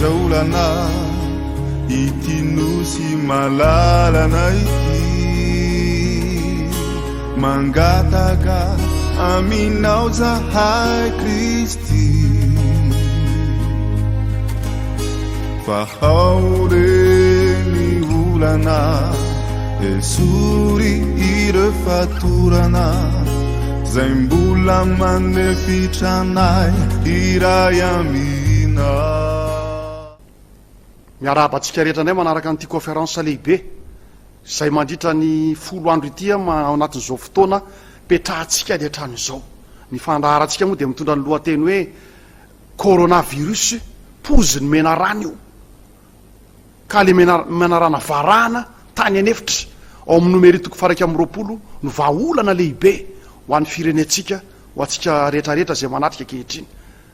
aiza olana ity nosy malalana ity Mangataka aminao zahay Kristy Vahao re ny olana Esory ireo fatorana Zay mbola manefitra anay hiray aminao. Miarahaba antsika rehetra indray manaraka an'ity conférence lehibe izay mandritra ny folo andro ity ao anatin'izao fotoana petrahantsika any an-trano izao. Ny fandaharantsika moa dia mitondra ny lohateny hoe Coronavirus, pozin'ny menarana io. Ka le menarana varahana tany an'efitra ao amin'ny Nomery toko faha-21 no vahaolana lehibe ho an'ny firenentsika, ho antsika rehetra rehetra izay manatrika ankehitriny.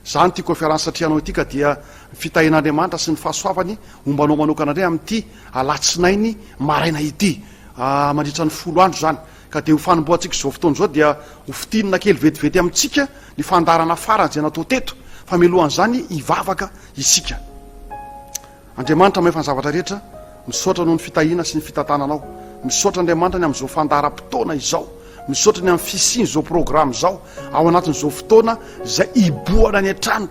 Izany ity conférence atrehanao ity ka dia ny fitahian'Andriamanitra sy ny fahasoavany homba anao manokana indray amin'ity alatsinainy maraina ity. Mandritra ny folo andro izany. Ka dia ho fanombohantsika izao fotoana izao dia ho fintinina kely vetivety amintsika ny fandaharana farany izay natao teto fa mialohan'izany hivavaka isika. Andriamanitra mahefa ny zavatra rehetra, misaotra noho ny fitahiana sy ny fitantananao. Misaotra Andriamanitra ny amin'izao fandaharam-potoana izao. Misaotra ny amin'ny fisian'izao programa izao ao anatin'izao fotoana izay hibohana any an-trano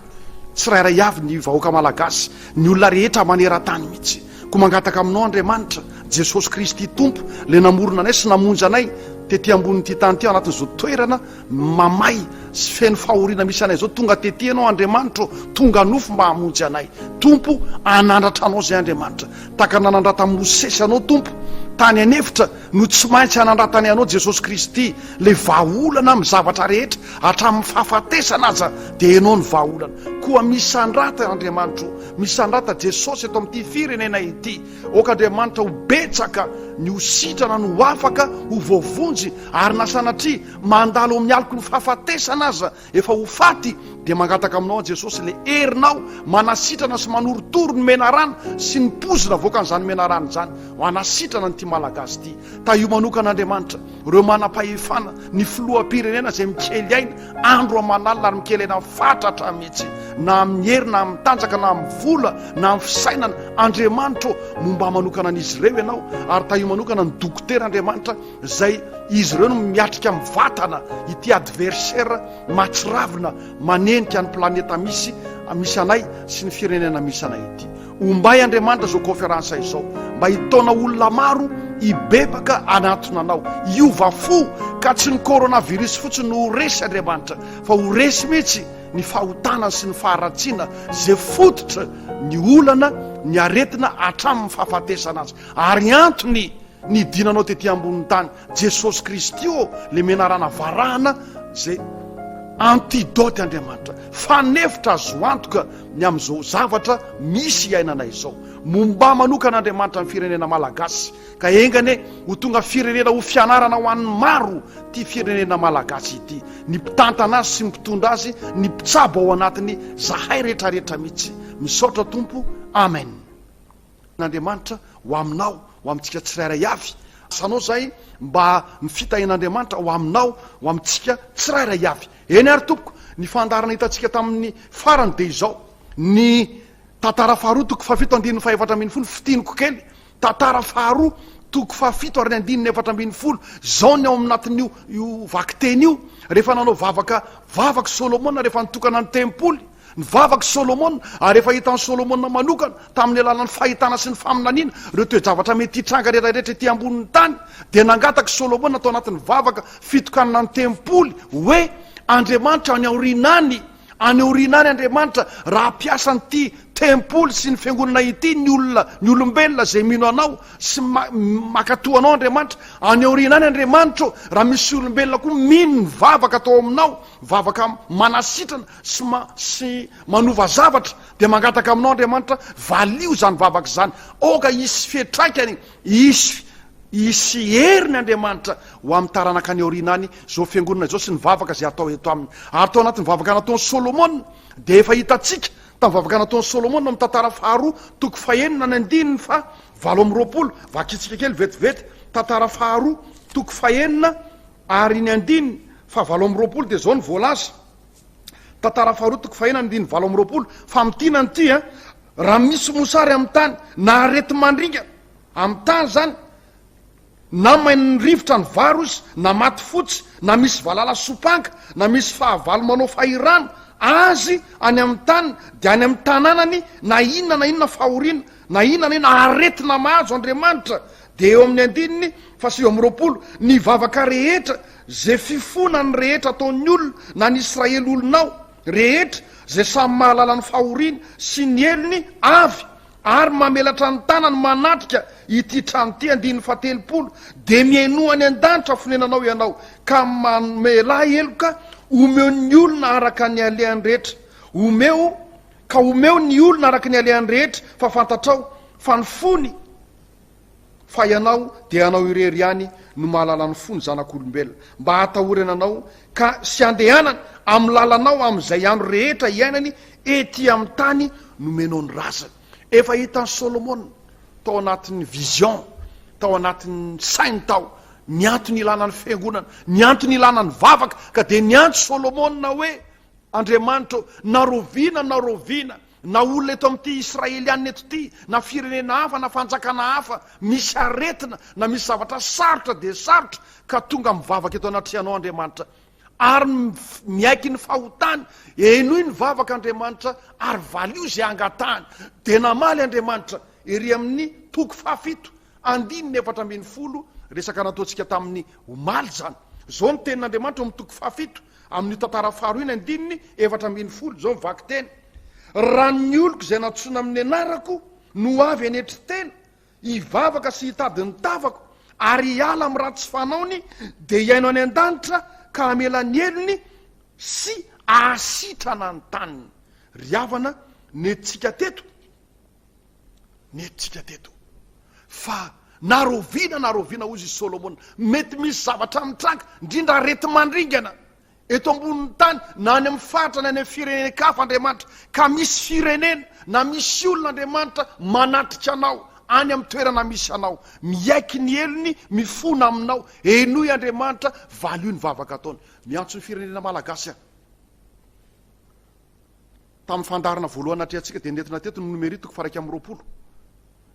tsirairay avy ny vahoaka malagasy, ny olona rehetra maneran-tany mihitsy. Koa mangataka aminao Andriamanitra, Jesosy Kristy Tompo, ilay namorona anay sy namonjy anay tety ambonin'ity tany ity ao anatin'izao toerana mamay sy feno fahoriana misy anay izao, tonga tety Ianao Andriamanitra ô, tonga nofo mba hamonjy anay. Tompo, hanandratra Anao izay Andriamanitra. Tahaka ny nanandratan'i Mosesy Anao Tompo, tany an'efitra, no tsy maintsy hanandratany Anao Jesosy Kristy, ilay vahaolana amin'ny zavatra rehetra, hatramin'ny fahafatesana aza dia Ianao no vahaolana. Koa misandrata Andriamanitra ô, misandrata Jesosy eto amin'ity firenena ity. Aoka Andriamanitra ho betsaka ny ho sitrana no ho afaka ho voavonjy ary na sanatria mandalo amin'ny aloky ny fahafatesana aza efa ho faty dia mangataka aminao aho Jesosy le herinao manasitrana sy manorotoro ny menarana sy ny pozina avoakan'izany menarana izany ho hanasitrana an'ity Malagasy ity. Tahio manokana Andriamanitra ireo manam-pahefana, ny filoham-pirenena izay mikely aina andro aman'alina ary mikely aina fatratra mihitsy na amin'ny hery na amin'ny tanjaka na amin'ny vola na amin'ny fisainana. Andriamanitra ô, momba manokana an'izy ireo Ianao ary tahio manokana ny dokotera Andriamanitra izay izy ireo no miatrika mivantana ity adversaire mahatsiravina manenika ny planeta misy misy anay sy ny firenena misy anay ity. Ombay Andriamanitra izao conférence izao mba hitaona olona maro hibebaka hanatona Anao, hiova fo ka tsy ny coronavirus fotsiny no ho resy Andriamanitra fa ho resy mihitsy ny fahotana sy ny faharatsiana izay fototra ny olana, ny aretina hatramin'ny fahafatesana aza. Ary antony nidinanao tety ambonin'ny tany Jesosy Kristy ô, le menarana varahana izay antidote Andriamanitra, fanefitra azo antoka ny amin'izao zavatra misy iainana izao. Momba manokana Andriamanitra ny firenena malagasy ka enga anie ho tonga firenena ho fianarana ho an'ny maro ity firenena malagasy ity, ny mpitantana azy sy ny mpitondra azy, ny mpitsabo ao anatiny, zahay rehetrarehetra mihitsy. Misaotra Tompo. Amen. Andriamanitra ho aminao, ho amintsika tsirairay avy. Asanao izay mba ny fitahian'Andriamanitra ho aminao, ho amintsika tsirairay avy. Eny ary tompoko, ny fandaharana hitantsika tamin'ny farany dia izao, ny Tantara faharoa toko fahafito andininy fahefatra ambinifolo, fintiniko kely, Tantara faharoa toko fahafito ary ny andininy 14, izao ny ao aminatin'io io vakiteny io, rehefa nanao vavaka vavaka Solomona rehefa nitokana ny tempoly, Nivavaka i Solomona, ary efa hitan'i Solomona manokana, tamin'ny alalan'ny fahitana sy ny faminaniana, ireo toe-javatra mety hitranga rehetrarehetra ety ambonin'ny tany. Dia nangataka i Solomona tao anatin'ny vavaka fitokanana ny tempoly, hoe, Andriamanitra, any aoriana any, any aoriana any, Andriamanitra, raha hampiasa an'ity tempoly sy ny fiangonana ity ny olona, ny olombelona izay mino Anao sy mankatò Anao, Andriamanitra, any aoriana any, Andriamanitra ô, raha misy olombelona koa mino ny vavaka atao Aminao, vavaka manasitrana, sy ma sy manova zavatra dia mangataka aminao Andriamanitra valio izany vavaka izany aoka hisy fiantraikany hisy hisy heriny Andriamanitra ho amin'ny taranaka any aoriana any izao fiangonana izao sy ny vavaka izay atao eto aminy ary tao anatin'ny vavaka nataon'i Solomona dia efa hitantsika tamin'ny vavaka nataon'i Solomona amin'ny tantara faharoa toko fahenina ny andininy fa 28 vakintsika kely vetivety tantara faharoa toko fahenina ary ny andininy fa 28 dia izao ny voalaza Tantara faharoa toko fahenina andininy 28, famintinana ity an! Raha misy mosary amin'ny tany, na areti-mandringana amin'ny tany izany, na main'ny rivotra ny vary ozy, na maty fotsy, na misy valala sompanga, na misy fahavalo manao fahirano azy any amin'ny taniny, dia any amin'ny tanànany na inona na inona fahoriana, na inona na inona aretina mahazo Andriamanitra, dia eo amin'ny andininy faha-29, ny vavaka rehetra, izay fifonany rehetra ataon'ny olona, na ny Israely olonao rehetra, izay samy mahalala ny fahoriany sy ny helony avy, ary mamelatra ny tanany manatrika ity trano ity, andininy fahatelopolo, dia mihainoa any an-danitra fonenanao ianao, ka mamelà heloka, omeo ny olona araka ny alehany rehetra, omeo, ka omeo ny olona araka ny alehany rehetra, fa fantatrao fa ny fony, fa ianao dia ianao irery ihany no mahalala ny fony zanak'olombelona, mba hatahorana anao ka sy handehanany amin'ny lalanao amin'izay andro rehetra iainany ety amin'ny tany nomenao ny razany. Efa hitan'i Solomona tao anatin'ny vision, tao anatin'ny sainy tao, ny antony ilana ny fiangonana, ny antony ilana ny vavaka, ka dia niantso Solomona hoe, Andriamanitra ô, na roviana na roviana, Na olona eto amin'ity Israelianina eto ity, na firenena hafa, na fanjakana hafa, misy aretina, na misy zavatra sarotra dia sarotra, ka tonga mivavaka eto anatrehanao Andriamanitra, ary miaiky ny fahotany, henoy ny vavaka Andriamanitra, ary valio izay angatahany. Dia namaly Andriamanitra, ery amin'ny toko fahafito, andininy 14, resaka nataontsika tamin'ny omaly izany. Izao ny tenin'Andriamanitra ao amin'ny toko fahafito, Amin'io tantara faharoa io ny andininy 14, izao ny vakiteny, Raha ny oloko izay nantsoina amin'ny anarako no avy hanetry tena, hivavaka sy hitady ny tavako, ary hiala amin'ny ratsy fanaony, dia hihaino any an-danitra ka hamela ny helony sy hahasitrana ny taniny. Ry havana, nentintsika teto, nentintsika teto fa na roviana na roviana hozy i Solomona, mety misy zavatra mitranga, indrindra areti-mandringana eto ambonin'ny tany na any amin'ny faritra na any amin'ny firenen-kafa Andriamanitra, ka misy firenena na misy olona Andriamanitra manatrika anao any amin'ny toerana misy anao, miaiky ny helony, mifona aminao, henoy Andriamanitra, valio ny vavaka ataony. Miantso ny firenena malagasy aho. Tamin'ny fandaharana voalohany natrehantsika dia nentina teto ny Nomery toko faha-21,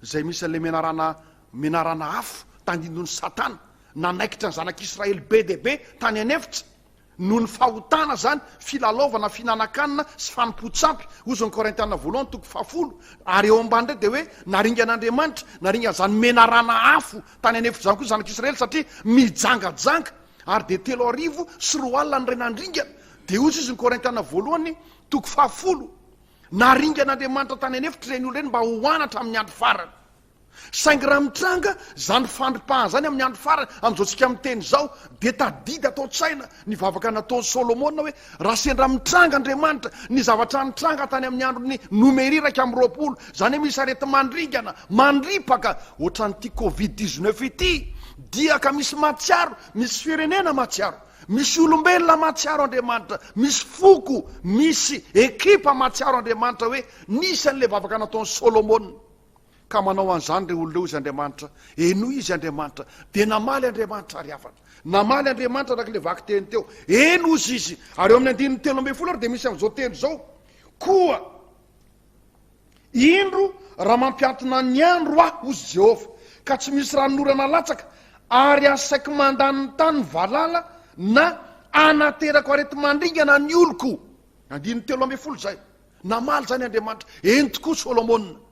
izay misy an'ilay menarana menarana afo tandindon'i Satana nanaikitra ny zanak'Israely be dia be tany an'efitra noho ny fahotana izany, filalaovana, fihinanan-kanina sy fanompoan-tsampy, hozy ny Korintiana voalohany toko fahafolo, ary eo ambany indray dia hoe naringan'Andriamanitra, naringan'izany menarana afo tany an'efitra izany koa ny zanak'Israely satria mijangajanga, ary dia 2003 ny ray nandringana. Dia hozy izy ny Korintiana voalohany toko fahafolo, Naringan'Andriamanitra tany an'efitra ireny olona ireny mba ho anatra amin'ny andro farany. Saingy raha mitranga izany fandripahana izany amin'ny andro farany, amin'izao tsika miteny izao, dia tadidy atao an-tsaina ny vavaka nataon'i Solomona hoe, Raha sendra mitranga Andriamanitra, ny zavatra nitranga tany amin'ny andron'ny Nomery 21, izany hoe misy areti-mandringana, mandripaka, ohatran'ity covid 19 ity, dia ka misy mahatsiaro, misy firenena mahatsiaro. Misy olombelona mahatsiaro Andriamanitra, misy foko, misy ekipa mahatsiaro Andriamanitra hoe nisy an'ilay vavaka nataon'i Solomona. Ka manao an'izany ireo olona ireo izy Andriamanitra, henoy izy Andriamanitra. Dia namaly Andriamanitra ary havana. Namaly Andriamanitra araka ilay vakiteny teo. Eny hozy izy. Ary eo amin'ny andininy 13 ary dia misy an'izao teny izao. Koa Indro, raha mampihantona ny andro Aho, hozy Jehovah, ka tsy misy ranonorana latsaka, ary asaiko mandany ny tany ny valala, na anaterako areti-mandringana ny oloko. Andininy 13 izay. Namaly izany Andriamanitra. Eny tokoa Solomona.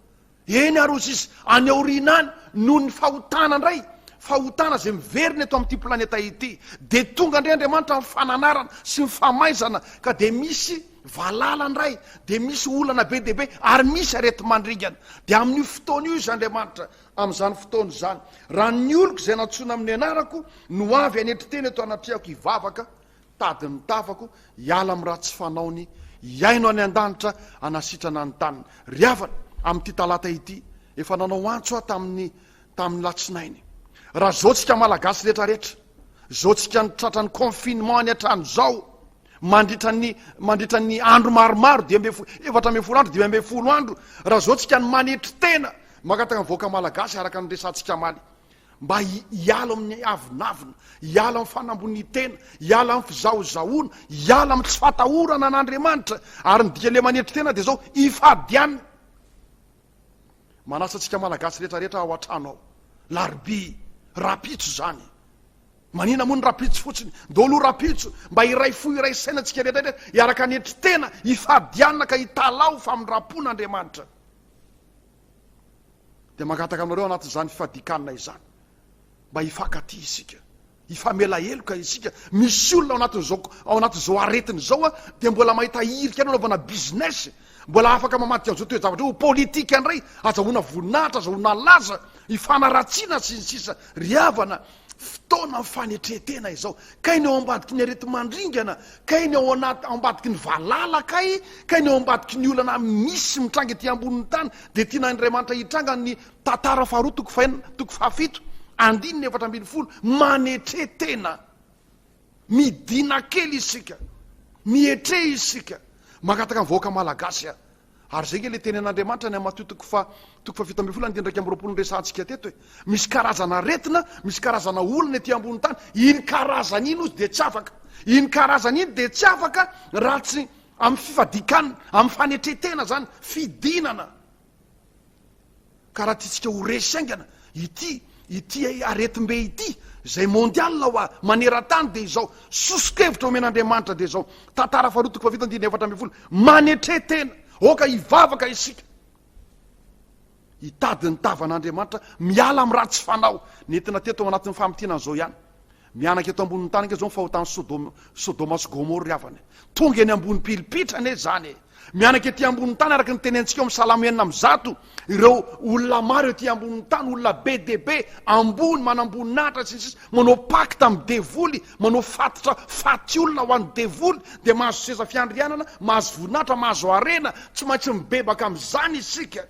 Eny ary hozy izy, any aoriana any, noho ny fahotana indray, fahotana izay miverina eto amin'ity planeta ity, dia tonga indray Andriamanitra amin'ny fananarana sy ny famaizana, ka dia misy Valala indray, dia misy olana be dia be, ary misy areti-mandringana. Dia amin'io fotoana io izy Andriamanitra, amin'izany fotoana izany, raha ny oloko izay nantsoina amin'ny anarako no avy hanetry tena eto anatrehako hivavaka, tady ny tavako, hiala amin'ny ratsy fanaony, hihaino any an-danitra, hanasitrana ny taniny. Ry havana, amin'ity talata ity, efa nanao antso aho tamin'ny, tamin'ny latsinainy. Raha izao tsika Malagasy rehetra rehetra, izao tsika ny tratran'ny confinement any an-trano izao, mandritra ny mandritra ny andro maromaro, 15, 14 andro, 15 andro, raha zao tsika ny manetry tena, mangataka ny vahoaka malagasy araka ny resantsika amaly, mba hiala amin'ny avonavona, hiala amin'ny fanambonian-tena, hiala amin'ny fizahozahoana, hiala amin'ny tsy fatahorana an'Andriamanitra, ary ny dikan'ilay manetry tena dia zao, ifadianina. Manasa antsika Malagasy rehetra rehetra ao an-trano ao. Larobia, rahampitso izany. Manina moa ny rahampitso fotsiny? Ndao aloha rahampitso mba hiray fo hiray saina antsika rehetra rehetra hiaraka hanetry tena, hifady ka hitalaho famindram-pon'Andriamanitra. Dia mangataka aminareo anatin'izany fifadian-kanina izany mba hifankatia isika. Hifamela heloka isika. Misy olona ao anatin'izao ao anatin'izao aretina izao dia mbola mahita hirika any anaovana business, mbola afaka mamadika an'izao toe-javatra io ho politika indray, azahoana voninahitra, azahoana laza, hifanaratsiana sy ny sisa. Ry havana, fotoana fanetren-tena izao. Kay ny ao ambadiky ny areti-mandringana, kay ny ao anaty ao ambadiky ny valala kay, kay ny ao ambadiky ny olana misy mitranga ety ambonin'ny tany dia tian'Andriamanitra hitranga ny Tantara faharoa toko fahenina, toko fahafito, andininy 14, Manetre tena, midina kely isika, mietre isika, mangataka ny vahoaka malagasy aho. Ary izay nge le tenin'Andriamanitra any amin'ny Matio toko faha, toko faha 17 andininy 21 noresahantsika teto e. Misy karazana aretina, misy karazana olona ety ambony tany, iny karazana iny ozy dia tsy afaka. Iny karazana iny dia tsy afaka raha tsy amin'ny fifadian-kanina, amin'ny fanetren-tena zany, fidinana. Ka raha tiantsika ho resy haingana ity ity aretim-be ity, izay mondial hoa, maneran-tany dia izao, soso-kevitra omen'Andriamanitra dia izao, Tantara faharoa toko fahafito andininy 14, manetre tena, aoka hivavaka isika, hitady ny tavan'Andriamanitra, miala amin'ny ratsy fanao, nentina teto ao anatin'ny famintinana izao ihany. Mihanaka eto ambonin'ny tany ange izao ny fahotan'i Sodoma, Sodoma sy Gomoro ry havana e. Tonga eny ambony pilipitra anie izany e. Mihanaka ety ambonin'ny tany araka ny tenentsika ao amin'ny Salamo 106, ireo olona maro ety ambonin'ny tany, olona be dia be, ambony, manamboninahitra sy ny sisa, manao pacte amin'ny devoly, manao fatotra faty olona ho an'ny devoly, dia mahazo seza fiandrianana, mahazo voninahitra, mahazo harena, tsy maintsy mibebaka amin'izany isika.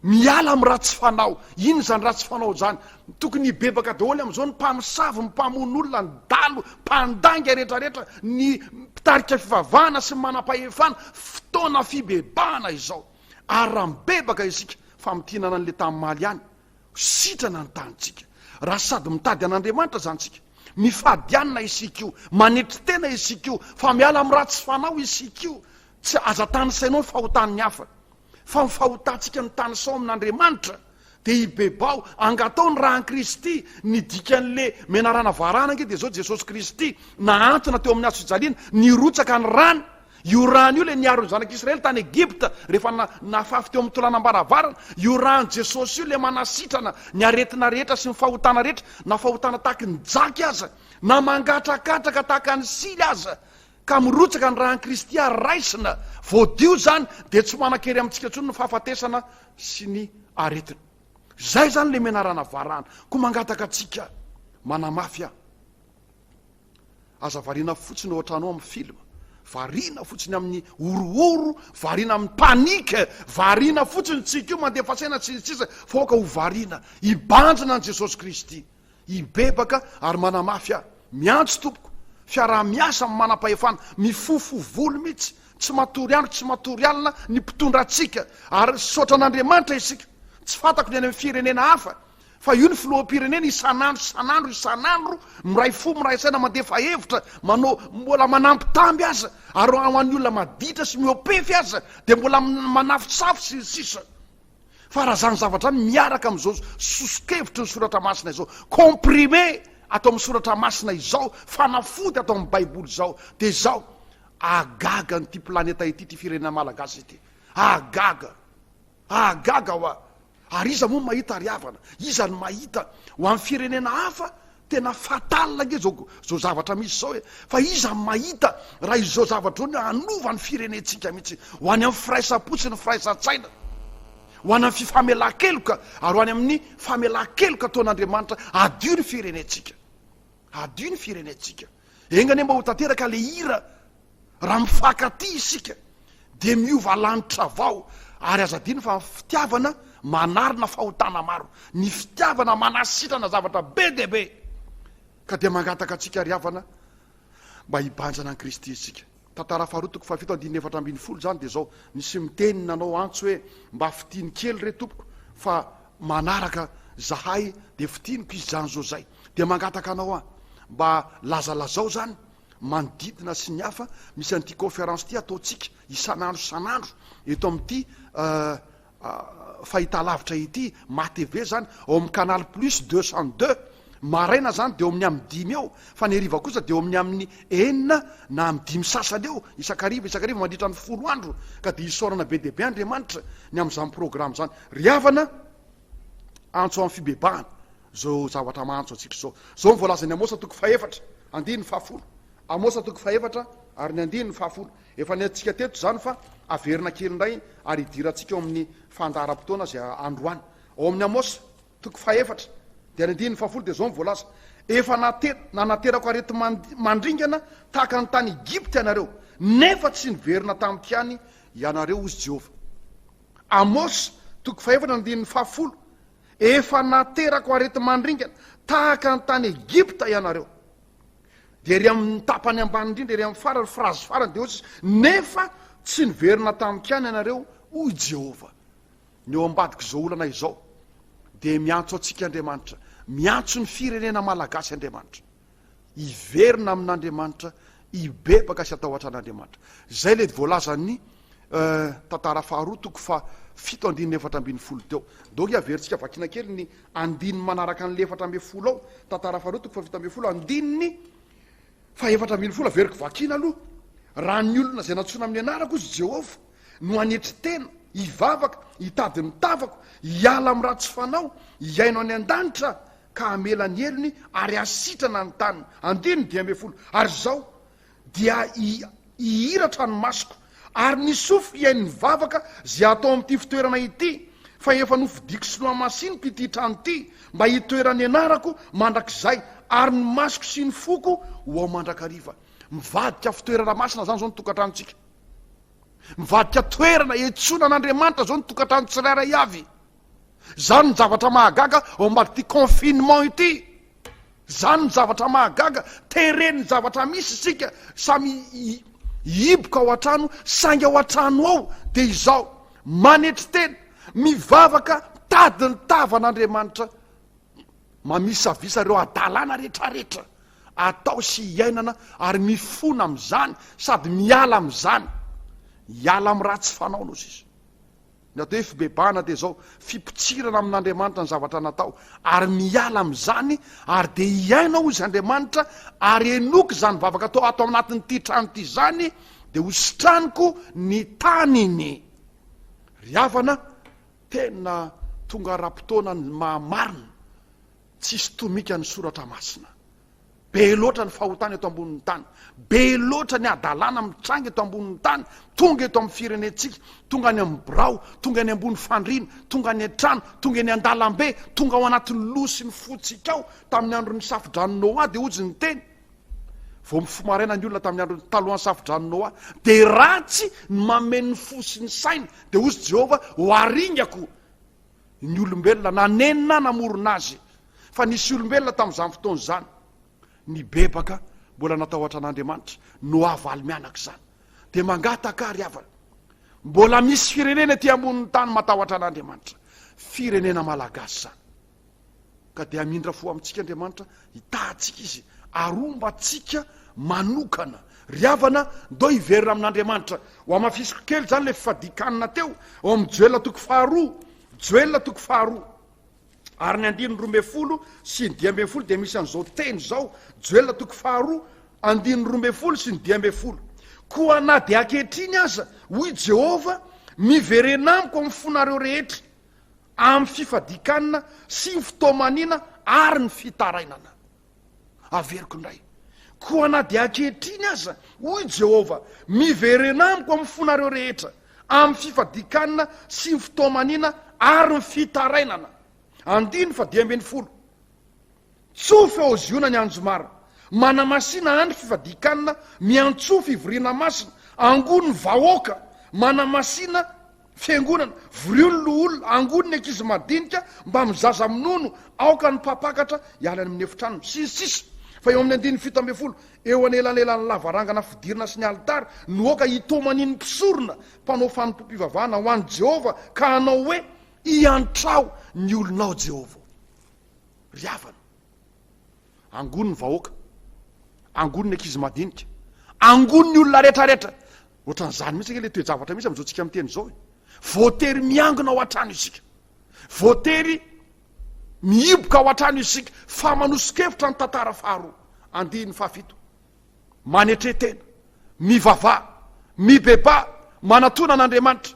Miala amin'ny ratsy fanao. Inona izany ratsy fanao izany? Tokony hibebaka daholo amin'izao ny mpamosavy, ny mpamono olona, ny dalo, mpandainga rehetrarehetra, ny mpitarika fivavahana sy ny manam-pahefana. Fotoana fibebahana izao. Ary raha mibebaka isika, famintinana an'ilay tamin'ny maly ihany, ho sitrana ny tanintsika. Raha sady mitady an'Andriamanitra izany isika, mifady hanina isika io, manetry tena isika io, fa miala amin'ny ratsy fanao isika io, tsy aza tanisainao ny fahotan'ny hafa. Fa ny fahotantsika no tanisao amin'Andriamanitra, dia ibebaho, angatao ny ràn'i Kristy, ny dikan'le menarana varahana ange dia zao, Jesosy Kristy nahantona teo amin'ny hazo fijaliana, nirotsaka ny ràny, io ràny io le niaro ny zanak'Israely tany Egypta rehefa nafafy teo amin'ny tolanam-baravarana, io ràn'i Jesosy io le manasitrana ny aretina rehetra sy ny fahotana rehetra, na fahotana tahaky ny jaky aza, na mangatrakatraka tahaka ny sily aza, Ka mirotsaka ny ràn'i Kristy ary raisina, voadio izany, dia tsy manan-kery amintsika intsony ny fahafatesana sy ny aretina. Izay izany ilay menarana varahana. Koa mangataka antsika, manamafy aho, aza variana fotsiny ao an-trano ao amin'ny film, variana fotsiny amin'ny horohoro, variana amin'ny panique, variana fotsiny tsika io mandefa saina sy ny sisa, fa aoka ho variana hibanjina an'i Jesosy Kristy. Hibebaka ary manamafy aho. Miantso tompoko. Fiaraha-miasa amin'ny manam-pahefana. Mifofo volo mihitsy. Tsy matory andro tsy matory alina ny mpitondra antsika. Ary misaotra an'Andriamanitra isika. Tsy fantako ny any amin'ny firenena hafa. Fa io ny filoham-pirenena isan'andro isan'andro isan'andro miray fo miray saina mandefa hevitra manao mbola manambitamby aza ary ho an'ny olona maditra sy mihoa-pefy aza dia mbola manafotsafo sy ny sisa. Fa raha zany zavatra zany miaraka amin'izao soso-kevitry ny soratra masina izao, comprimé ato amin'ny soratra masina izao, fanafody ato amin'ny baiboly izao, dia izao, ahagaga an'ity planeta ity, ity firenena malagasy ity. Ahagaga. Ahagaga hoa. Ary iza moa no mahita ry havana? Iza no mahita? Ho an'ny firenena hafa, Tena fatal ange zao zao zavatra misy zao e! Fa iza no mahita raha izao zavatra izao no hanova ny firenentsika mihitsy ho any amin'ny firaisam-po sy ny firaisan-tsaina, ho any amin'ny fifamelan-keloka ary ho any amin'ny famelan-keloka ataon'Andriamanitra hadio ny firenentsika. Hadio ny firenentsika. Enga anie mba ho tanteraka le hira Raha mifankatia isika dia miova lanitra vao ary aza adino fa ny fitiavana manarina fahotana maro, ny fitiavana manasitrana zavatra be dia be. Ka dia mangataka antsika ry havana mba hibanjana an'i Kristy isika. Tantara faharoa toko fahafito andininy 14 izany dia izao, nisy miteny nanao antso hoe mba fitiny kely re tompoko fa manaraka zahay dia fitiniko izy izany zao zay. Dia mangataka anao aho mba lazalazao izany manodidina sy ny hafa, misy an'ity conférence ity ataontsika isan'andro isan'andro eto amin'ity. fahitalavitra ity, MaTv izany, ao amin'ny Canal Plus 202. Maraina izany dia eo amin'ny amin'ny dimy eo, fa ny hariva kosa dia eo amin'ny amin'ny enina na amin'ny dimy sasany eo, isan-kariva isan-kariva mandritra ny folo andro. Ka dia isaorana be dia be Andriamanitra ny amin'izany programa izany. Ry havana, antso amin'ny fibebahana izao zavatra maha-antso antsika izao. Izao no voalazan'i Amosa toko fahefatra, andininy fahafolo. Amosa toko fahefatra ary ny andininy fahafolo. Efa niantsika teto izany fa averina kely indray ary hidirantsika ao amin'ny fandaharam-potoana izay androany. Ao amin'ny Amosa toko fahefatra dia ny andininy fahafolo dia izao no voalaza, Efa nanaterako areti-mandringana tahaka ny tany Egypta ianareo, nefa tsy niverina tamiko ihany ianareo, hozy Jehovah. Amosa toko fahefatra andininy fahafolo, Efa naterako areti-mandringana tahaka ny tany Egypta ianareo. Dia ery amin'ny tapany ambany indrindra, ery amin'ny farany, frazy farany, dia hoy izy, Nefa tsy niverina tamiko ihany ianareo, hoy Jehovah. Ny eo ambadik'izao olana izao, dia miantso antsika Andriamanitra, miantso ny firenena malagasy Andriamanitra. Hiverina amin'Andriamanitra, hibebaka sy hatahotra an'Andriamanitra. Izay ilay voalazan'ny Tantara faharoa toko faha fito andininy 14 teo. Donc averintsika vakiana kely ny andininy manaraka an'ilay 14 ao. Tantara faharoa toko faha 17 andininy faha 14 averiko vakiana aloha. Raha ny olona izay nantsoina amin'ny anarako hozy Jehovah no hanetry tena, hivavaka, hitady ny tavako, hiala amin'ny ratsy fanao, hihaino any an-danitra ka hamela ny helony ary hasitrana ny taniny. Andininy 15. Ary izao, dia hihiratra ny masoko, ary ny sofiko hihaino ny vavaka izay atao amin'ity fitoerana ity, fa efa nofidiko sy nohamasiniko ity trano ity, mba hitoeran'ny anarako mandrakizay, ary ny masoko sy ny foko ho ao mandrakariva. Mivadika fitoerana masina izany izao ny tokantranontsika. Mivadika toerana iantsoana an'Andriamanitra izao ny tokantrano tsirairay avy. Izany ny zavatra mahagaga ao ambadik'ity confinement ity. Izany ny zavatra mahagaga, teren'ny zavatra misy isika samy hihiboka ao an-trano, saingy ao an-trano ao dia izao, manetry tena, mivavaka, mitady ny tavan'Andriamanitra, mamisavisa ireo hadalana rehetrarehetra atao sy iainana ary mifona amin'izany sady miala amin'izany, hiala amin'ny ratsy fanao no sisa. Ny atao hoe fibebahana dia izao, fipotsirana amin'Andriamanitra ny zavatra natao, ary miala amin'izany, ary dia hiaina hoy izy Andriamanitra, ary henoiko izany vavaka atao ato anatin'ity trano ity izany, dia ho sitraniko ny taniny. Ry havana, tena tonga ara-potoana ny maha-marina, tsisy tomika ny soratra masina. Be loatra ny fahotana eto ambonin'ny tany. Be loatra ny hadalana mitranga eto ambonin'ny tany, tonga eto amin'ny firenentsika, tonga any amin'ny birao, tonga any ambony fandriana, tonga any an-trano, tonga eny an-dalambe, tonga ao anatin'ny loha sy ny fontsika ao. Tamin'ny andron'ny safo-dranon'i Noa dia hozy ny teny, vao mifoha maraina ny olona tamin'ny andron'ny talohan'ny safo-dranon'i Noa, dia ratsy ny mameno ny fo sy ny saina, dia hozy Jehovah, ho aringako ny olombelona nanenina namorona azy fa nisy olombelona tamin'izany fotoana izany nibebaka mbola natahotra an'Andriamanitra Noa valy mianaka izany dia mangataka ary havana mbola misy firenena ety ambonin'ny tany matahotra an'Andriamanitra firenena malagasy izany Ka dia hamindra fo amintsika Andriamanitra, hitaha antsika Izy, ary homba antsika manokana. Ry havana, ndao hiverina amin'Andriamanitra. Ho hamafisiko kely izany ilay fifadian-kanina teo, ao amin'ny Joela toko faharoa. Joela toko faharoa. Ary ny andininy 12 sy ny 15 dia misy an'izao teny izao, Joela toko faharoa, andininy 12 sy ny 15. Koa na dia ankehitriny aza, hoy Jehovah, miverena amiko amin'ny fonareo rehetra, amin'ny fifadian-kanina sy ny fitaomanina ary ny fitarainana. Averiko indray, Koa na dia ankehitriny aza, hoy Jehovah, miverena amiko amin'ny fonareo rehetra, amin'ny fifadian-kanina sy ny fitaomanina ary ny fitarainana. Andininy faha-15. Tsofy ao Ziona ny anjomara, manamasina andro fifadian-kanina, miantsoa fivoriana masina, angony ny vahoaka, manamasina fiangonana, vorio ny loholona, angony ny ankizy madinika mbamin'ny zaza minono, aoka ny mpampakatra hiala any amin'ny efitranony, sy ny sisa Fa eo amin'ny andininy 17, eo anelanelan'ny lavarangana fidirana sy ny alitara no aoka hitomanian'ny mpisorona mpanao fanompoam-pivavahana ho an'i Jehovah ka hanao hoe, Iantrao ny olonao, Jehovah ô. Ry havana, angony ny vahoaka, angony ny ankizy madinika, angony ny olona rehetrarehetra. Ohatran'izany mihitsy ange ilay toe-javatra misy amin'izao tsika miteny izao e. Voatery miangona ao an-trano isika. Voatery mihiboka ao an-trano isika fa manoso-kevitra ny tantara faharoa, andininy fahafito. Manetre tena, mivavaha, mibebaha, manatona an'Andriamanitra.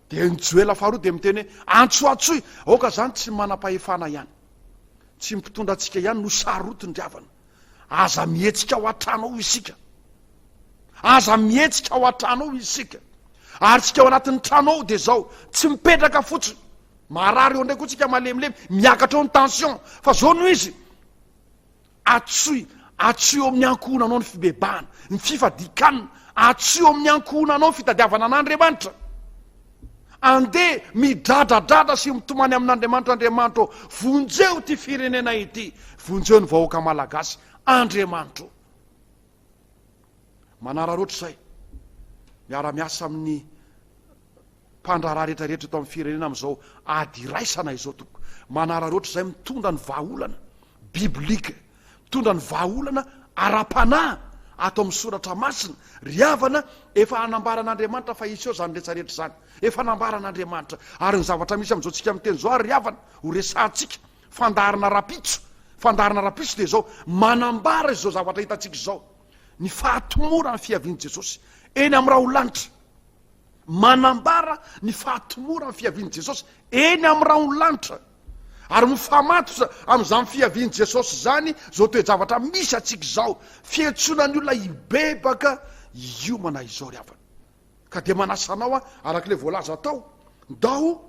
Dia ny Joela faharoa dia miteny hoe, antsoantsoy, aoka izany tsy ny manam-pahefana ihany, tsy ny mpitondra antsika ihany no sarotiny ry havana. Aza mihetsika ao an-trano ao isika. Aza mihetsika ao an-trano ao isika. Ary tsika ao anatin'ny trano ao dia izao, tsy mipetraka fotsiny. Marary eo indray koa tsika malemilemy, miakatra eo ny tension. Fa zao no izy, Atsoy, atsoy eo amin'ny ankohonanao ny fibebahana, ny fifadian-kanina, atsoy eo amin'ny ankohonanao ny fitadiavana an'Andriamanitra. Andeha midradradradra sy mitomany amin'Andriamanitra, Andriamanitra ô, vonjeo ity firenena ity, vonjeo ny vahoaka malagasy, Andriamanitra ô. Manararaotra izay, miara-miasa amin'ny mpandraharaha rehetra rehetra eto amin'ny firenena amin'izao ady iraisana izao tompoko. Manararaotra izay mitondra ny vahaolana biblika, mitondra ny vahaolana ara-panahy ato amin'ny soratra masina. Ry havana, efa anambaran'Andriamanitra fa hisy eo izany rehetra rehetra izany. Efa nambaran'Andriamanitra. Ary ny zavatra misy amin'izao tsika miteny izao ary ry havana, ho resahantsika, fandaharana rapitso, fandaharana rapitso dia izao, manambara izao zavatra hitantsika izao, ny fahatomoran'ny fiavian'i Jesosy eny amin'ny raholanitra. Manambara ny fahatomoran'ny fiavian'i Jesosy eny amin'ny rahon'ny lanitra, ary mifamatotra amin'izany fiavian'i Jesosy izany izao toe-javatra misy antsika izao, fiantsoana ny olona hibebaka hiomana izao ry havana. Ka dia manasa anao aho, araka ilay voalaza tao, ndao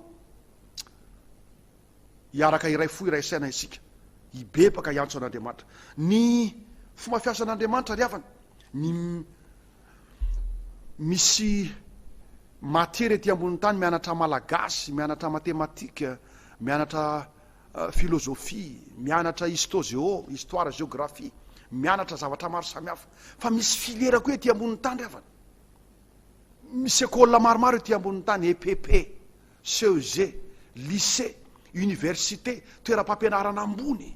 hiaraka hiray fo hiray saina isika, hibebaka hiantso an'Andriamanitra. Ny fomba fiasan'Andriamanitra ry havana, ny misy matière ety ambonin'ny tany, mianatra malagasy, mianatra matematika, mianatra philosophie, mianatra histo-géo, histoire géographie, mianatra zavatra maro samihafa. Fa misy filière koa ety ambonin'ny tany ry havana. Misy école maromaro ety ambonin'ny tany, EPP, CEG, lycée, université, toeram-pampianarana ambony.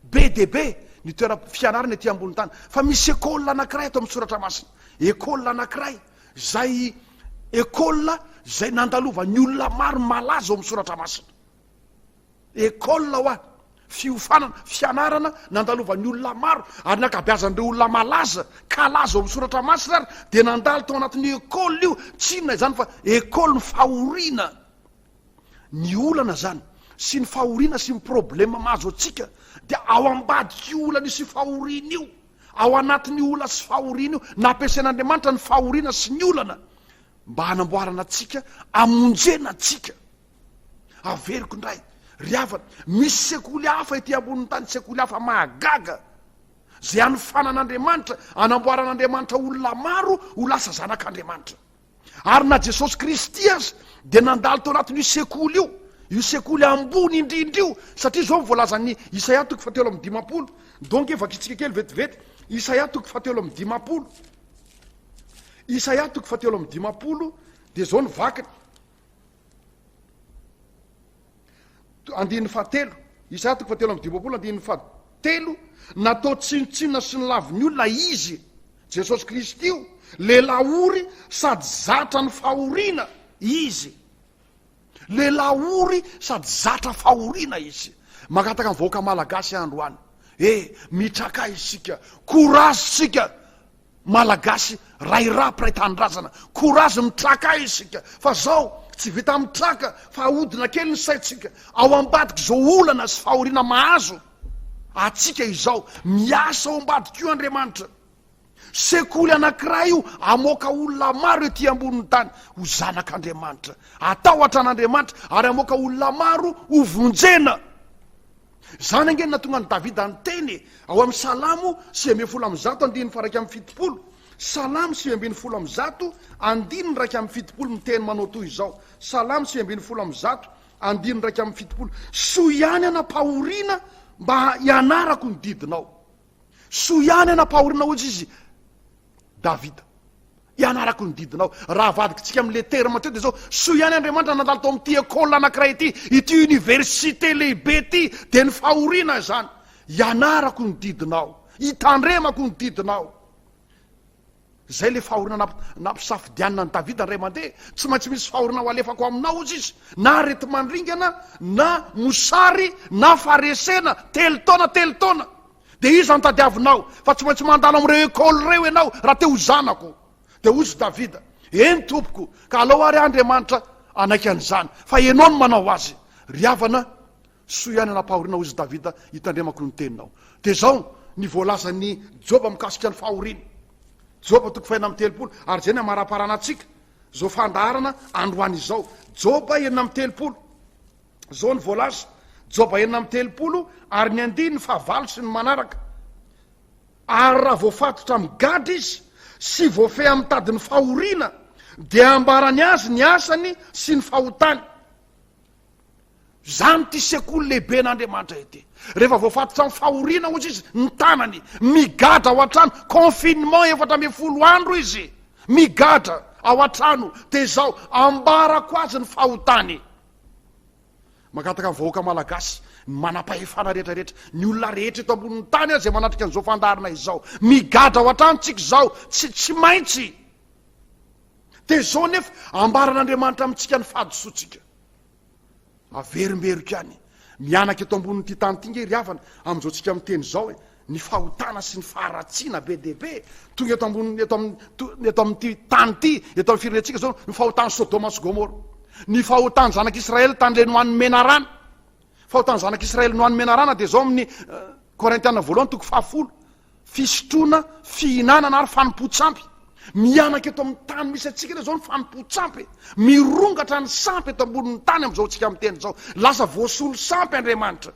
Be dia be ny toeram-pianarana ety ambonin'ny tany. Fa misy école anankiray ato amin'ny soratra masina. École anankiray izay école izay nandalovan'ny olona maro malaza ao amin'ny soratra masina. École hoa, fiofanana, fianarana nandalovan'ny olona maro ary ny ankabeazan'ireo olona malaza, kalaza ao amin'ny soratra masina ary dia nandalo tao anatin'io école io, tsy inona izany fa école ny fahoriana. Ny olana izany sy ny fahoriana sy ny problème mahazo antsika dia ao ambadik'io olana io sy fahoriana io, ao anatin'io olana sy fahoriana io, nampiasain'Andriamanitra ny fahoriana sy ny olana mba hanamboarana antsika, hamonjena antsika. Averiko indray, ry havana, misy sekoly hafa ety ambonin'ny tany, sekoly hafa mahagaga, izay anofanan'Andriamanitra, anamboaran'Andriamanitra olona maro ho lasa zanak'Andriamanitra. Ary na Jesosy Kristy aza dia nandalo tao anatin'io sekoly io, io sekoly ambony indrindra io, satria izao no voalazan'ny Isaia toko fahatelo amby dimampolo. Donc vakintsika kely vetivety, Isaia toko fahatelo amby dimampolo. Isaia toko fahatelo amby dimampolo dia izao no vakiny. Andininy fahatelo, Isaia toko fahatelo amby dimampolo, andininy fahatelo, natao tsinontsinona sy nolavin'ny olona Izy, Jesosy Kristy io, lehilahy ory sady zatra ny fahoriana Izy. Lehilahy ory sady zatra fahoriana Izy. Mangataka ny vahoaka malagasy aho androany, eh, mitraka isika, courage isika, Malagasy ray ra mpiray tanindrazana courage mitraka isika fa zao tsy vita mitraka fa ahodina kely ny saintsika ao ambadika izao olana sy fahoriana mahazo atsika izao miasa ao ambadika io Andriamanitra sekoly anakiray io amoaka olona maro ety ambonin'ny tany ho zanak'Andriamanitra atahotra an'Andriamanitra ary amoaka olona maro ho vonjena Izany ange no nahatonga an'i Davida niteny e, ao amin'ny Salamo 119 andininy faha-71, Salamo 119 andininy 71 miteny manao toy izao, Salamo 119 andininy 71, Soa ihany hanam-pahoriana mba hianarako ny didinao. Soa ihany hanam-pahoriana hoy izy Davida. Ianarako ny didinao. Raha avadikitsika amin'ilay terme teo dia izao, soa ihany Andriamanitra nandalo tao amin'ity école anankiray ity, ity université lehibe ity, dia ny fahoriana izany. Ianarako ny didinao, itandremako ny didinao. Izay ilay fahoriana nampisafidianina an'i Davida indray mandeha. Tsy maintsy misy fahoriana ho alefako aminao, hozy izy, na areti-mandringana, na mosary, na faharesena, telo taona, telo taona. Dia iza no tadiavinao? Fa tsy maintsy mandalo amin'ireo école ireo ianao raha te ho zanako. Dia hozy Davida, Eny, tompoko, ka alao àry Andriamanitra hanaiky an'izany, fa ianao no manao azy. Ry havana, Soa ihany anam-pahoriana hozy Davida hitandremako ny teninao. Dia izao ny voalazan'i Joba mikasika ny fahoriany. Joba toko fahenina amby 30, ary izay ny amaraparanantsika izao fandaharana androany izao. Joba 36. Izao ny voalaza, Joba 36 ary ny andininy fahavalo sy ny manaraka. Ary raha voafatotra amin'ny gadra izy sy voafehy amin'ny tadin'ny fahoriana, dia ambarany azy ny asany sy ny fahotany. Izany ity sekoly lehiben'Andriamanitra ity. Rehefa voafatotra amin'ny fahoriana hozy izy, ny tanany, migadra ao an-trano, confinement 14 andro izy, migadra ao an-trano, dia izao, ambarako azy ny fahotany. Mangataka ny vahoaka malagasy, ny manam-pahefana rehetra rehetra, ny olona rehetra eto ambonin'ny tany aza izay manatrika an'izao fandaharana izao, migadra ao an-trano tsika izao, tsy tsy maintsy. Dia izao nefa, ambaran'Andriamanitra amintsika ny fahadisoantsika. Averimberiko ihany, mianaka eto ambonin'ity tany ity nge ry havana, amin'izao tsika miteny izao e, ny fahotana sy ny faharatsiana be dia be tonga eto ambonin'ny eto amin'ny eto amin'ity tany ity, eto amin'ny firenentsika izao, ny fahotan'i Sodoma sy Gomora, ny fahotan'ny zanak'Israely tany le nohanin'ny menarana, fahotan'ny zanak'Israely nohanin'ny menarana dia izao amin'ny Korintiana voalohany toko fahafolo, Fisotroana, fihinanana ary fanompoan-tsampy. Mihanaka eto amin'ny tany misy antsika anie izao ny fanompoan-tsampy e. Mirongatra ny sampy eto ambonin'ny tany amin'izao antsika miteny izao. Lasa voasolo sampy Andriamanitra.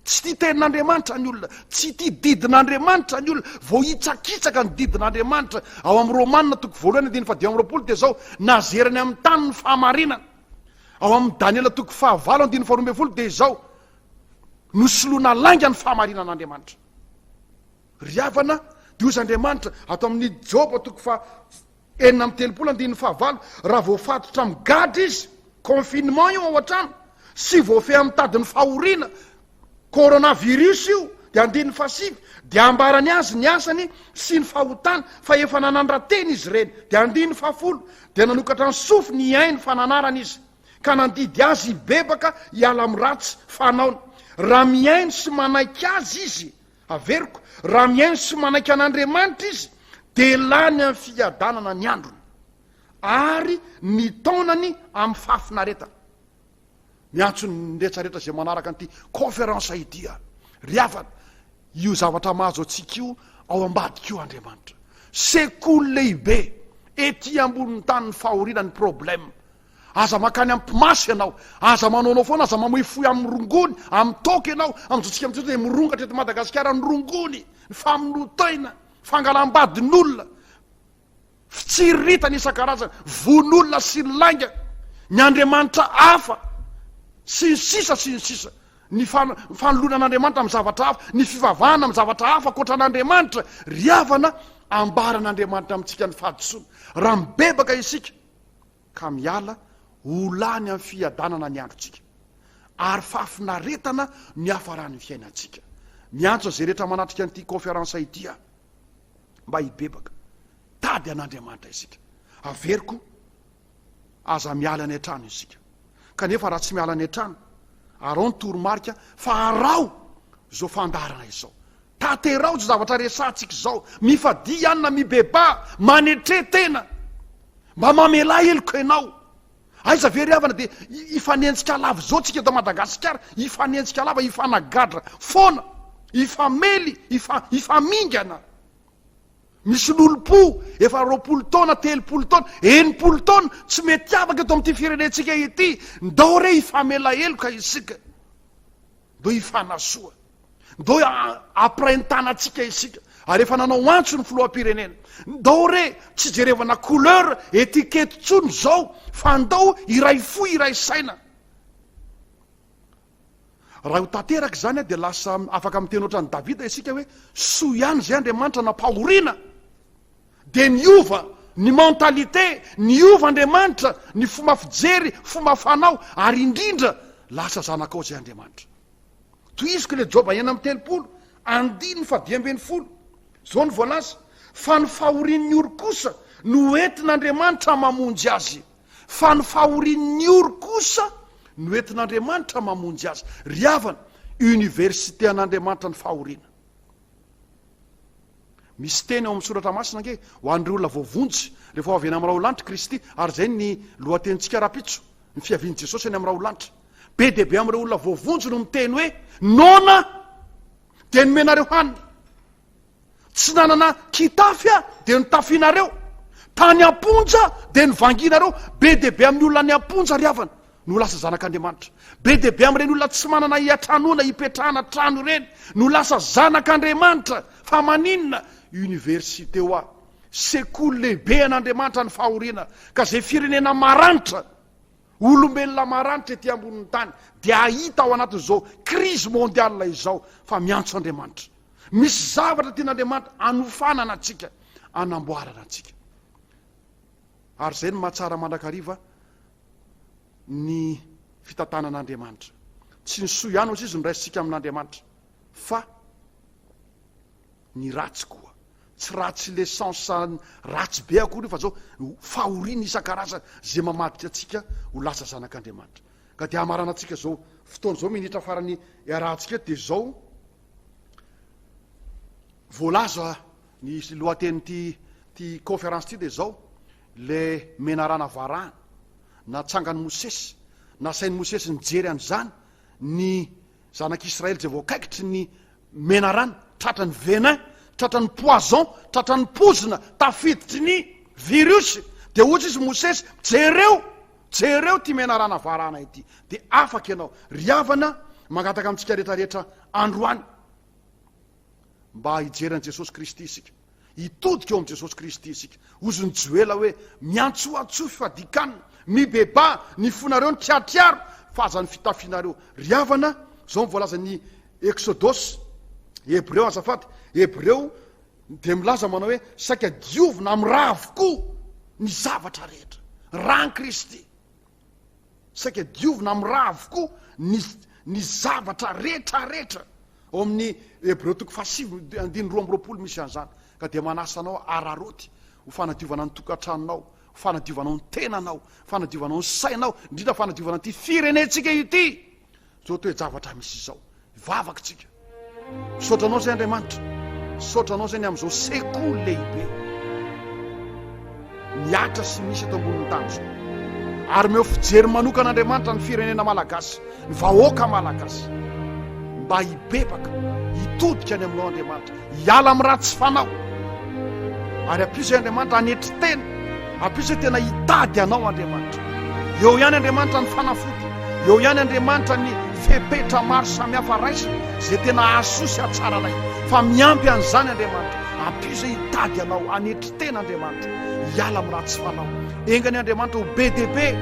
Tsy tia tenin'Andriamanitra ny olona, tsy tia didin'Andriamanitra ny olona, voahitsakitsaka ny didin'Andriamanitra. Ao amin'ny Romana toko voalohany andininy faha-25 dia izao, nazerany amin'ny tany ny fahamarinana. Ao amin'ny Daniela toko fahavalo andininy faha-12 dia izao, Nosoloina lainga ny fahamarinan'Andriamanitra. Ry havana, dia hoy Andriamanitra, ato amin'ny Joba toko faha 36 andininy fahavalo, raha voafatotra amin'ny gadra izy, confinement io ao an-trano, sy voafehy amin'ny tadin'ny fahoriana, coronavirus io, dia andininy fahasivy, dia ambarany azy ny asany sy ny fahotany, fa efa nanandra-tena izy ireny, dia andininy fahafolo, dia nanokatra ny sofiny hihaino fananarana izy. ka nandidy azy hibebaka hiala amin'ny ratsy fanaony. Raha mihaino sy manaiky azy izy, averiko, raha mihaino sy manaiky an'Andriamanitra izy, dia lany amin'ny fiadanana ny androny, ary ny taonany amin'ny fahafinaretana. Miantso ny rehetrarehetra izay manaraka an'ity conférence ity aho. Ry havana, io zavatra mahazo antsika io, ao ambadika io Andriamanitra. Sekoly lehibe ety ambonin'ny tany ny fahoriana, ny problème. Aza mankany amin'ny mpimasy ianao. Aza manaonao foana, aza mamoifoy amin'ny rongony, amin'ny toaka ianao. Amin'izao tsika amin'izao dia mirongatra eto Madagasikara ny rongony, ny famonoan-tena, fangalam-badin'olona, fitsiriritana isan-karazany, vono olona sy ny lainga, ny andriamanitra hafa, sy ny sisa sy ny sisa. Ny fanoloana an'Andriamanitra amin'ny zavatra hafa, ny fivavahana amin'ny zavatra hafa ankoatra an'Andriamanitra. Ry havana, ambaran'Andriamanitra amintsika ny fahadisoana. Raha mibebaka isika, ka miala ho lany amin'ny fiadanana ny androntsika, ary fahafinaretana no hiafaran'ny fiainantsika. Miantso izay rehetra manatrika an'ity conférence ity aho mba hibebaka, tady an'Andriamanitra isika. Averiko, aza miala any an-trano isika. Kanefa raha tsy miala any an-trano, araho ny toromarika fa araho izao fandaharana izao. Tanterao izao zavatra resahantsika izao. Mifadia ihany na mibebaha, manetre tena. Mba mamelà heloka ianao. Aiza ve ry havana dia hifanenjika lava izao tsika eto Madagasikara, hifanenjika lava, hifanagadra foana, hifamely, hifamingana. Misy lolompo efa 20 taona, 30 taona, 60 taona tsy mety afaka eto amin'ity firenentsika ity. Ndao re hifamela heloka isika. Ndao hifanasoa. Ndao hampiray ny tanantsika isika. Ary efa nanao antso ny filoham-pirenena. Ndao re tsy jerevana couleur, étiquette intsony izao fa ndao hiray fo hiray saina. Raha ho tanteraka izany dia lasa afaka miteny ohatran'i Davida isika hoe soa ihany izay Andriamanitra nampahoriana. Dia niova ny mentalité, niova Andriamanitra ny fomba fijery, fomba fanao ary indrindra lasa zanakao izay Andriamanitra. Tohiziko ilay Joba 36, andininy faha 15. Izao no voalaza, Fa ny fahorian'ny ory kosa no entin'Andriamanitra mamonjy azy. Fa ny fahorian'ny ory kosa no entin'Andriamanitra mamonjy azy. Ry havana, université an'Andriamanitra ny fahoriana. Misy teny ao amin'ny Soratra Masina ange ho an'ireo olona voavonjy rehefa ho avy eny amin'ny raholanitra Kristy, ary izay ny lohatenintsika rahampitso, ny fiavian'i Jesosy eny amin'ny raholanitra. Be dia be amin'ireo olona voavonjy no miteny hoe, Noana dia nomenareo hanina. Tsy nanana kitafy aho dia notafianareo. Tany am-ponja dia novangianareo. Be dia be amin'ny olona any am-ponja ry havana no lasa zanak'Andriamanitra. Be dia be amin'ireny olona tsy manana hiatranoana, hipetrahana trano ireny no lasa zanak'Andriamanitra. Fa maninona? Université hoa. Sekoly lehibe an'Andriamanitra ny fahoriana. Ka izay firenena maranitra, olombelona maranitra ety ambonin'ny tany dia hahita ao anatin'izao crise mondiale izao fa miantso Andriamanitra. Misy zavatra tian'Andriamanitra hanofanana antsika, hanamboarana antsika. Ary izay no mahatsara mandrakariva ny fitantanan'Andriamanitra. Tsy ny soa ihany hozy izy no raisintsika amin'Andriamanitra, fa ny ratsy koa. Tsy ratsy le sens ratsy be akory io fa zao fahoriana isan-karazany izay mamadika antsika ho lasa zanak'Andriamanitra. Ka dia hamaranantsika izao fotoana izao minitra farany iarahantsika eto dia izao voalaza ny lohatenin'ity ty conférence ity dia izao le menarana varahana natsangan'i Mosesy, nasain'i Mosesy nijery an'izany ny zanak'Israely izay voakaikitry ny menarana, tratran'ny venin, tratran'ny poison, tratran'ny pozina, tafiditry ny virus, dia hoy izy Mosesy, jereo, jereo ity menarana varahana ity, dia afaka ianao. Ry havana, mangataka amintsika rehetra rehetra androany mba hijery an'i Jesosy Kristy isika. Hitodika eo amin'i Jesosy Kristy isika. Hozy ny Joela hoe, Miantsoantsoa fifadian-kanina, mibebaha, ny fonareo no triatriaro, fa aza ny fitafianareo. Ry havana, izao no voalazan'ny Eksodosy, Hebreo azafady, Hebreo dia milaza manao hoe, saika diovina amin'ny ra avokoa ny zavatra rehetra. Ran'i Kristy. Saika diovina amin'ny ra avokoa ny ny zavatra rehetra rehetra. Ao amin'ny Hebreo toko fahasivy andininy 22 misy an'izany. Ka dia manasa anao araraoty ho fanadiovana ny tokantranonao, ho fanadiovanao ny tenanao, fanadiovanao ny sainao, indrindra fanadiovana ity firenentsika ity. Izao toe-javatra misy izao. Hivavaka tsika. Misaotra anao izay Andriamanitra. Misaotra anao izay ny amin'izao sekoly lehibe mihatra sy misy eto ambonin'ny tany izao. Ary meo fijery manokana Andriamanitra ny firenena malagasy, ny vahoaka malagasy. Mba hibebaka, hitodika any aminao Andriamanitra, hiala amin'ny ratsy fanao. Ary ampio izay Andriamanitra hanetry tena, ampio izay tena hitady anao Andriamanitra. Eo ihany Andriamanitra ny fanafody, eo ihany Andriamanitra ny fepetra maro samihafa raisina izay tena hahasoa sy hahatsara anay. Fa miampy an'izany Andriamanitra, ampio izay hitady anao, hanetry tena Andriamanitra, hiala amin'ny ratsy fanao. Enga anie Andriamanitra ho be dia be.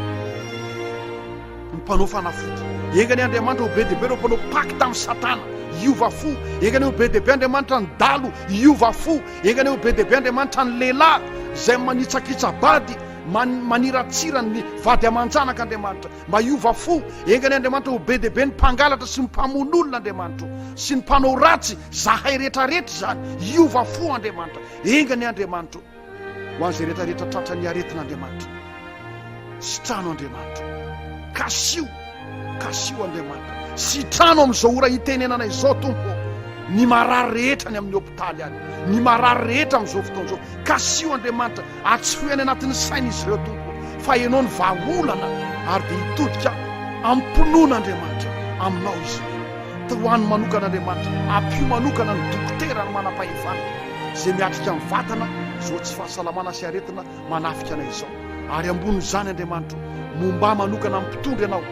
Ny mpanao fanafody. Enga anie Andriamanitra ho be dia be ireo mpanao pacte amin'i Satana hiova fo. Enga anie ho be dia be Andriamanitra ny dalo hiova fo. Enga anie ho be dia be Andriamanitra ny lehilahy izay manitsakitsa-bady, maniratsira ny vady aman-janaka Andriamanitra mba hiova fo. Enga anie Andriamanitra ho be dia be ny mpangalatra sy ny mpamono olona Andriamanitra o, sy ny mpanao ratsy, zahay rehetrarehetra izany hiova fo Andriamanitra. Enga anie Andriamanitra o. Ho an'izay rehetra rehetra tratran'ny aretina Andriamanitra. Sitrano Andriamanitra. Kasio, kasio Andriamanitra. Sitrano amin'izao ora itenenana izao Tompo. Ny marary rehetra any amin'ny hopitaly any. Ny marary rehetra amin'izao fotoana izao. Kasio Andriamanitra. Atsofohy any anatin'ny sain'izy ireo Tompo. Fa ianao ny vahaolana ary dia hitodika am-pinoana Andriamanitra aminao izy ireo. Tohano manokana Andriamanitra. Ampio manokana ny dokotera ny manam-pahefana. izay miatrika mivantana izao tsy fahasalamana sy aretina manafika anay izao. Ary ambonin'izany Andriamanitra o, momba manokana amin'ny mpitondra Ianao,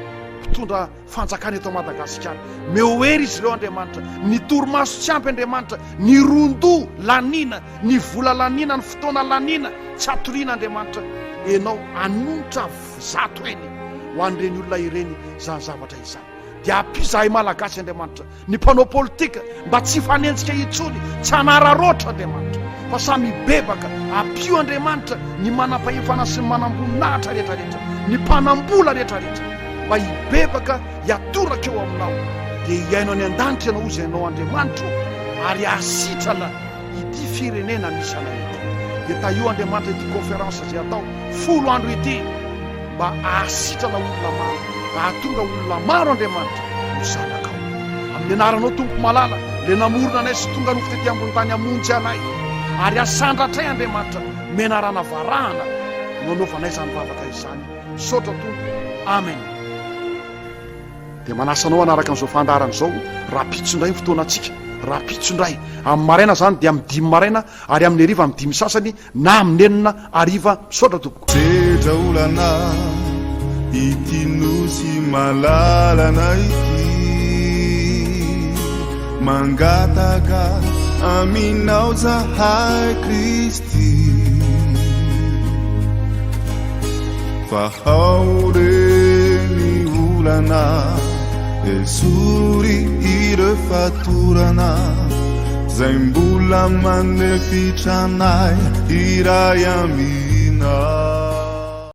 mpitondra fanjakana eto Madagasikara. Meo hery izy ireo Andriamanitra, ny torimaso tsy ampy Andriamanitra, ny ron-doha laniana, ny vola laniana, ny fotoana laniana, tsy atoriana Andriamanitra, Ianao hanonitra zato heny ho an'ireny olona ireny izany zavatra izany. Dia ampio izahay Malagasy Andriamanitra, ny mpanao politika mba tsy hifanenjika intsony, tsy hanararaotra Andriamanitra, fa samy hibebaka. Ampio Andriamanitra ny manam-pahefana sy ny manam-boninahitra rehetra rehetra, ny mpanam-bola rehetra rehetra, mba hibebaka hiatoraka eo aminao, dia hihaino any an-danitra Ianao, hozy Ianao Andriamanitra ô, ary hahasitrana. ity firenena misy anay ity. Dia tahio Andriamanitra ity conférence izay atao folo andro ity mba hahasitrana olona maro, hahatonga olona maro Andriamanitra ho zanakao. Amin'ny anaranao Tompo malala, ilay namorona anay sy tonga nofo tety ambony tany hamonjy anay ary hasandratray Andriamanitra menarana varahana no anaovanay izany vavaka izany. Misaotra Tompo. Amen. Dia manasa anao hanaraka an'izao fandaharana izao rahampitso indray ny fotoanantsika. Rahampitso indray. Amin'ny maraina izany dia amin'ny dimy maraina ary amin'ny hariva amin'ny dimy sasany na amin'ny enina hariva. Misaotra tompoko. Sedra olana ity nosy malalana ity Mangataka aminao zahay Kristy Fa ao re ny olana Esory ireo fatorana Zay mbola manefitra anay hiray aminao.